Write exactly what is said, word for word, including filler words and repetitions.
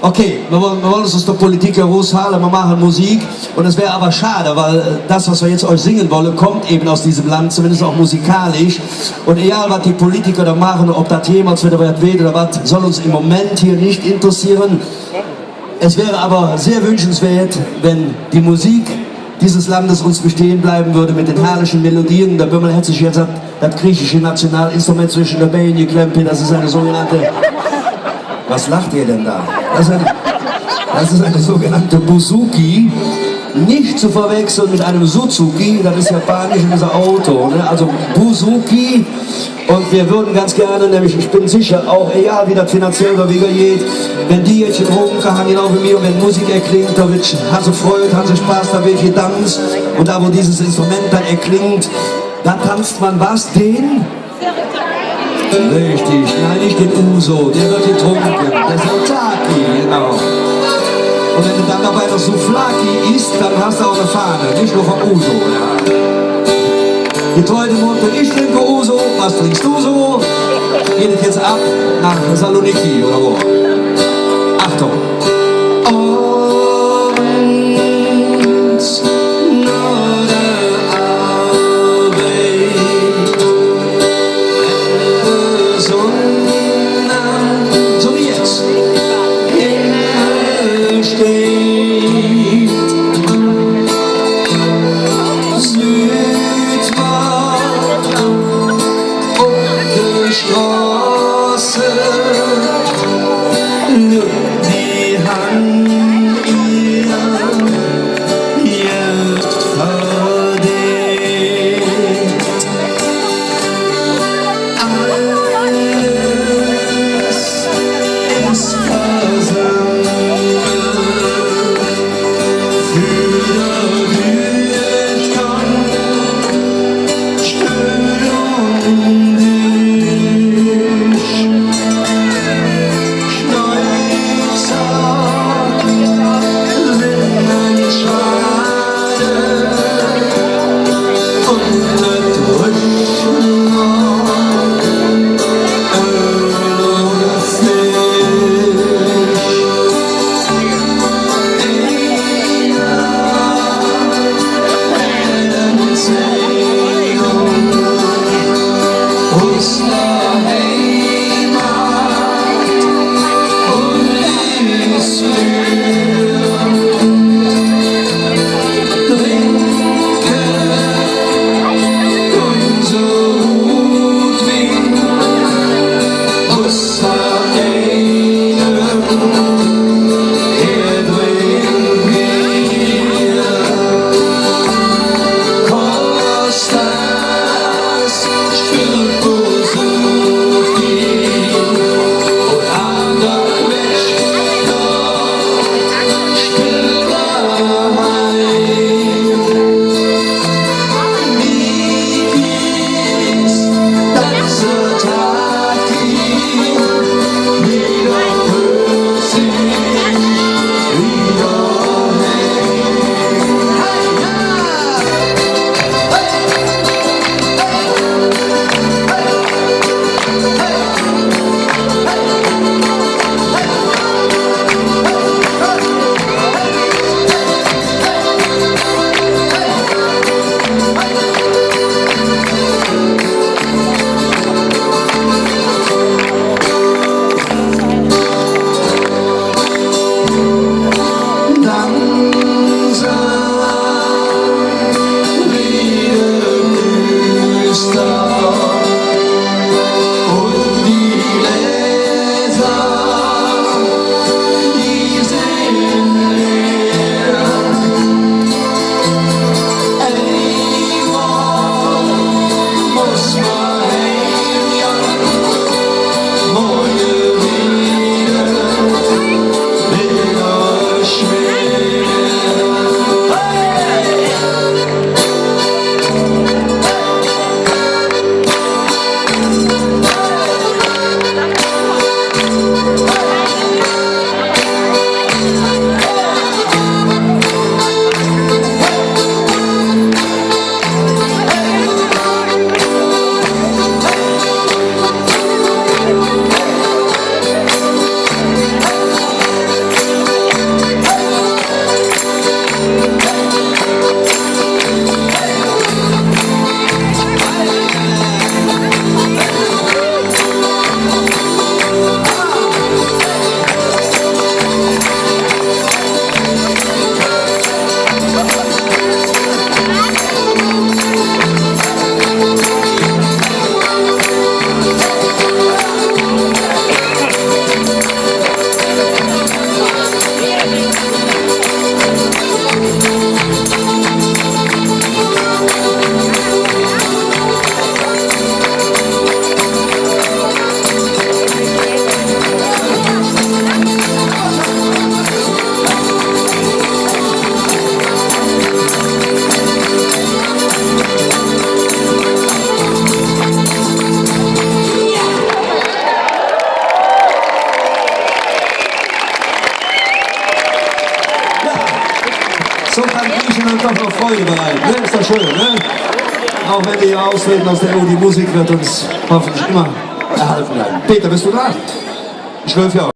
Okay, wir wollen, wir wollen uns aus der Politik heraushalten, wir machen Musik. Und es wäre aber schade, weil, äh, das, was wir jetzt euch singen wollen, kommt eben aus diesem Land, zumindest auch musikalisch. Und egal, was die Politiker da machen, ob das jemals wieder was wird oder was, soll uns im Moment hier nicht interessieren. Es wäre aber sehr wünschenswert, wenn die Musik dieses Landes uns bestehen bleiben würde mit den herrlichen Melodien. Der Bömmel hat sich jetzt das, das griechische Nationalinstrument zwischen die Beine geklemmt. Das ist eine sogenannte, was lacht ihr denn da? Das ist eine, das ist eine sogenannte Bouzouki. Nicht zu verwechseln mit einem Suzuki, das ist japanisch und ist ein Auto, ne? Also Bouzouki. Und wir würden ganz gerne, nämlich ich bin sicher, auch egal wie das finanziell oder wie geht, wenn die jetzt getrunken haben, genau wie mir, und wenn Musik erklingt, da wird, haben sie Freude, haben sie Spaß, da wird getanzt. Und da, wo dieses Instrument dann erklingt, da tanzt man was? Den? Richtig, nein, nicht den Ouzo, der wird getrunken. Der Sirtaki, genau. Und wenn du dann dabei noch Souvlaki isst, dann hast du auch eine Fahne, nicht nur vom Ouzo, ja. Getreu dem Motto, ich trinke Ouzo, was trinkst du so? Geht es jetzt ab nach Saloniki oder wo? Achtung. Uns na der Arbeid, Ende Sonne, so wie jetzt. Himmel steht südwärts op der Stroß, nütt die Hand ihr Geld verdient. Alles es versammelt för der Brüderkann Stöhl un Desch. Stein So kann Griechenland doch noch Freude bereiten, ne? Ist doch schön, ne? Auch wenn die hier austreten aus der E U, die Musik wird uns hoffentlich immer erhalten bleiben. Peter, bist du da? Ich löw ja.